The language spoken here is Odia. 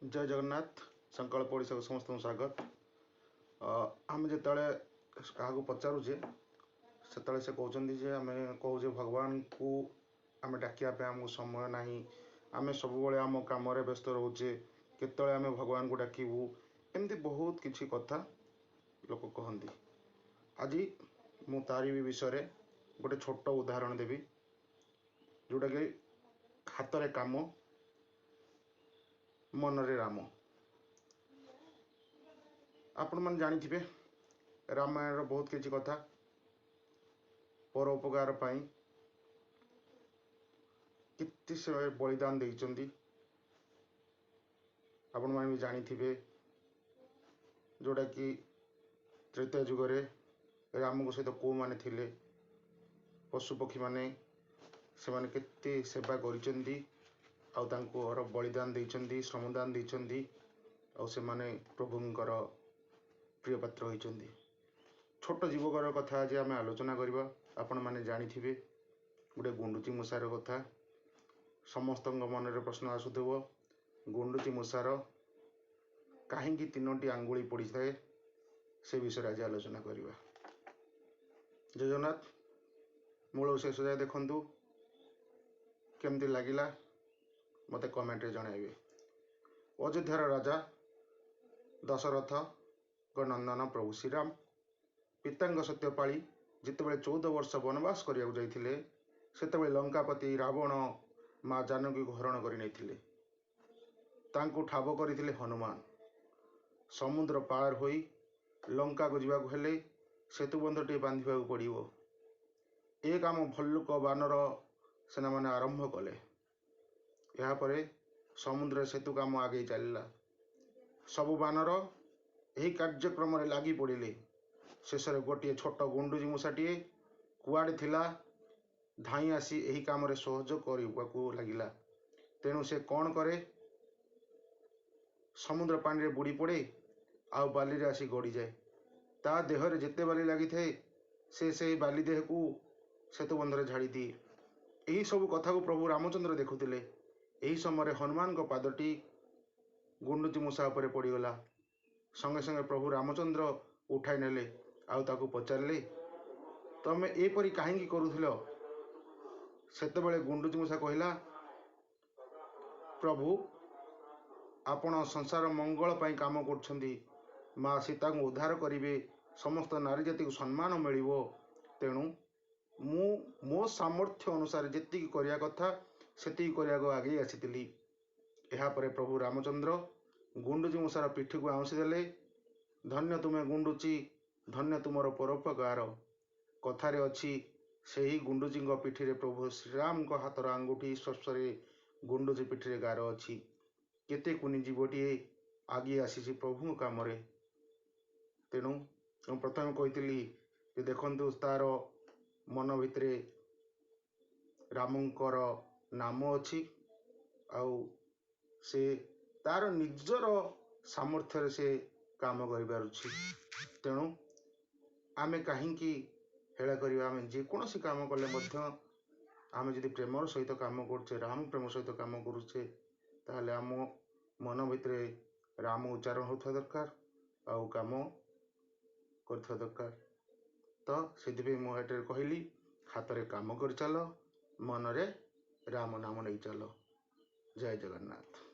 ଜୟ ଜଗନ୍ନାଥ। ସଂକଳ୍ପ ଓଡ଼ିଶାକୁ ସମସ୍ତଙ୍କୁ ସ୍ୱାଗତ। ଆମେ ଯେତେବେଳେ କାହାକୁ ପଚାରୁଛେ, ସେତେବେଳେ ସେ କହୁଛନ୍ତି ଯେ ଆମେ କହୁଛେ ଭଗବାନଙ୍କୁ ଆମେ ଡାକିବା ପାଇଁ ଆମକୁ ସମୟ ନାହିଁ, ଆମେ ସବୁବେଳେ ଆମ କାମରେ ବ୍ୟସ୍ତ ରହୁଛେ, କେତେବେଳେ ଆମେ ଭଗବାନଙ୍କୁ ଡାକିବୁ? ଏମିତି ବହୁତ କିଛି କଥା ଲୋକ କହନ୍ତି। ଆଜି ମୁଁ ତାରି ବି ବିଷୟରେ ଗୋଟେ ଛୋଟ ଉଦାହରଣ ଦେବି, ଯେଉଁଟାକି ହାତରେ କାମ, ମନରେ ରାମ। ଆପଣମାନେ ଜାଣିଥିବେ ରାମାୟଣର ବହୁତ କିଛି କଥା। ପରୋପକାର ପାଇଁ କେତେ ସେ ବଳିଦାନ ଦେଇଛନ୍ତି, ଆପଣମାନେ ବି ଜାଣିଥିବେ, ଯେଉଁଟାକି ତ୍ରେତୟା ଯୁଗରେ ରାମଙ୍କ ସହିତ କେଉଁମାନେ ଥିଲେ, ପଶୁପକ୍ଷୀମାନେ, ସେମାନେ କେତେ ସେବା କରିଛନ୍ତି ଆଉ ତାଙ୍କର ବଳିଦାନ ଦେଇଛନ୍ତି, ଶ୍ରମଦାନ ଦେଇଛନ୍ତି ଆଉ ସେମାନେ ପ୍ରଭୁଙ୍କର ପ୍ରିୟ ପାତ୍ର ହୋଇଛନ୍ତି। ଛୋଟ ଜୀବକର କଥା ଆଜି ଆମେ ଆଲୋଚନା କରିବା। ଆପଣମାନେ ଜାଣିଥିବେ ଗୋଟେ ଗୁଣ୍ଡୁଚି ମୂଷାର କଥା। ସମସ୍ତଙ୍କ ମନରେ ପ୍ରଶ୍ନ ଆସୁଥିବ, ଗୁଣ୍ଡୁଚି ମୂଷାର କାହିଁକି ତିନୋଟି ଆଙ୍ଗୁଳି ପଡ଼ିଥାଏ? ସେ ବିଷୟରେ ଆଜି ଆଲୋଚନା କରିବା। ଜୟ ଜଗନ୍ନାଥ। ମୂଳରୁ ଶେଷ ଯାଏ ଦେଖନ୍ତୁ, କେମିତି ଲାଗିଲା ମୋତେ କମେଣ୍ଟରେ ଜଣାଇବେ। ଅଯୋଧ୍ୟାର ରାଜା ଦଶରଥଙ୍କ ନନ୍ଦନ ପ୍ରଭୁ ଶ୍ରୀରାମ ପିତାଙ୍କ ସତ୍ୟ ପାଳି ଯେତେବେଳେ 14 ବର୍ଷ ବନବାସ କରିବାକୁ ଯାଇଥିଲେ, ସେତେବେଳେ ଲଙ୍କାପତି ରାବଣ ମା ଜାନକୀକୁ ହରଣ କରି ନେଇଥିଲେ। ତାଙ୍କୁ ଠାବ କରିଥିଲେ ହନୁମାନ। ସମୁଦ୍ର ପାର ହୋଇ ଲଙ୍କାକୁ ଯିବାକୁ ହେଲେ ସେତୁବନ୍ଧଟିଏ ବାନ୍ଧିବାକୁ ପଡ଼ିବ। ଏ କାମ ଭଲ୍ଲୁକ ବାନର ସେନାମାନେ ଆରମ୍ଭ କଲେ। ଏହାପରେ ସମୁଦ୍ରରେ ସେତୁ କାମ ଆଗେଇ ଚାଲିଲା। ସବୁ ବାନର ଏହି କାର୍ଯ୍ୟକ୍ରମରେ ଲାଗି ପଡ଼ିଲେ। ଶେଷରେ ଗୋଟିଏ ଛୋଟ ଗୁଣ୍ଡୁଚି ମୂଷାଟିଏ କୁଆଡ଼େ ଥିଲା, ଧାଇଁ ଆସି ଏହି କାମରେ ସହଯୋଗ କରିବାକୁ ଲାଗିଲା। ତେଣୁ ସେ କ'ଣ କରେ? ସମୁଦ୍ର ପାଣିରେ ବୁଡ଼ି ପଡ଼େ ଆଉ ବାଲିରେ ଆସି ଗଡ଼ିଯାଏ। ତା ଦେହରେ ଯେତେ ବାଲି ଲାଗିଥାଏ, ସେ ସେହି ବାଲି ଦେହକୁ ସେତୁବନ୍ଧରେ ଝାଡ଼ି ଦିଏ। ଏହି ସବୁ କଥାକୁ ପ୍ରଭୁ ରାମଚନ୍ଦ୍ର ଦେଖୁଥିଲେ। ଏହି ସମୟରେ ହନୁମାନଙ୍କ ପାଦଟି ଗୁଣ୍ଡୁଚି ମୂଷା ଉପରେ ପଡ଼ିଗଲା। ସଙ୍ଗେ ସଙ୍ଗେ ପ୍ରଭୁ ରାମଚନ୍ଦ୍ର ଉଠାଇ ନେଲେ ଆଉ ତାକୁ ପଚାରିଲେ, ତମେ ଏପରି କାହିଁକି କରୁଥିଲ? ସେତେବେଳେ ଗୁଣ୍ଡୁଚି ମୂଷା କହିଲା, ପ୍ରଭୁ, ଆପଣ ସଂସାର ମଙ୍ଗଳ ପାଇଁ କାମ କରୁଛନ୍ତି। ମା ସୀତାଙ୍କୁ ଉଦ୍ଧାର କରିବେ, ସମସ୍ତ ନାରୀ ଜାତିକୁ ସମ୍ମାନ ମିଳିବ। ତେଣୁ ମୁଁ ମୋ ସାମର୍ଥ୍ୟ ଅନୁସାରେ ଯେତିକି କରିବା କଥା, ସେତିକି କରିବାକୁ ଆଗେଇ ଆସିଥିଲି। ଏହାପରେ ପ୍ରଭୁ ରାମଚନ୍ଦ୍ର ଗୁଣ୍ଡୁଚି ମୂଷାର ପିଠିକୁ ଆଉଁସି ଦେଲେ। ଧନ୍ୟ ତୁମେ ଗୁଣ୍ଡୁଚି, ଧନ୍ୟ ତୁମର ପରୋପକାର। କଥାରେ ଅଛି, ସେହି ଗୁଣ୍ଡୁଚିଙ୍କ ପିଠିରେ ପ୍ରଭୁ ଶ୍ରୀରାମଙ୍କ ହାତର ଆଙ୍ଗୁଠି ସ୍ପର୍ଶରେ ଗୁଣ୍ଡୁଚି ପିଠିରେ ଗାର ଅଛି। କେତେ କୁନି ଜୀବଟିଏ ଆଗେଇ ଆସିଛି ପ୍ରଭୁଙ୍କ କାମରେ। ତେଣୁ ମୁଁ ପ୍ରଥମେ କହିଥିଲି ଯେ ଦେଖନ୍ତୁ, ତାର ମନ ଭିତରେ ରାମଙ୍କର ନାମ ଅଛି ଆଉ ସେ ତାର ନିଜର ସାମର୍ଥ୍ୟରେ ସେ କାମ କରିପାରୁଛି। ତେଣୁ ଆମେ କାହିଁକି ହେଳା କରିବା? ଆମେ ଯେକୌଣସି କାମ କଲେ ମଧ୍ୟ ଆମେ ଯଦି ପ୍ରେମର ସହିତ କାମ କରୁଛେ, ରାମ ପ୍ରେମ ସହିତ କାମ କରୁଛେ, ତାହେଲେ ଆମ ମନ ଭିତରେ ରାମ ଉଚ୍ଚାରଣ ହେଉଥିବା ଦରକାର ଆଉ କାମ କରୁଥିବା ଦରକାର। ତ ସେଥିପାଇଁ ମୁଁ ଏଠାରେ କହିଲି, ହାତରେ କାମ କରିଚାଲ, ମନରେ ରାମ ନାମ ନେଇ ଚାଲ। ଜୟ ଜଗନ୍ନାଥ।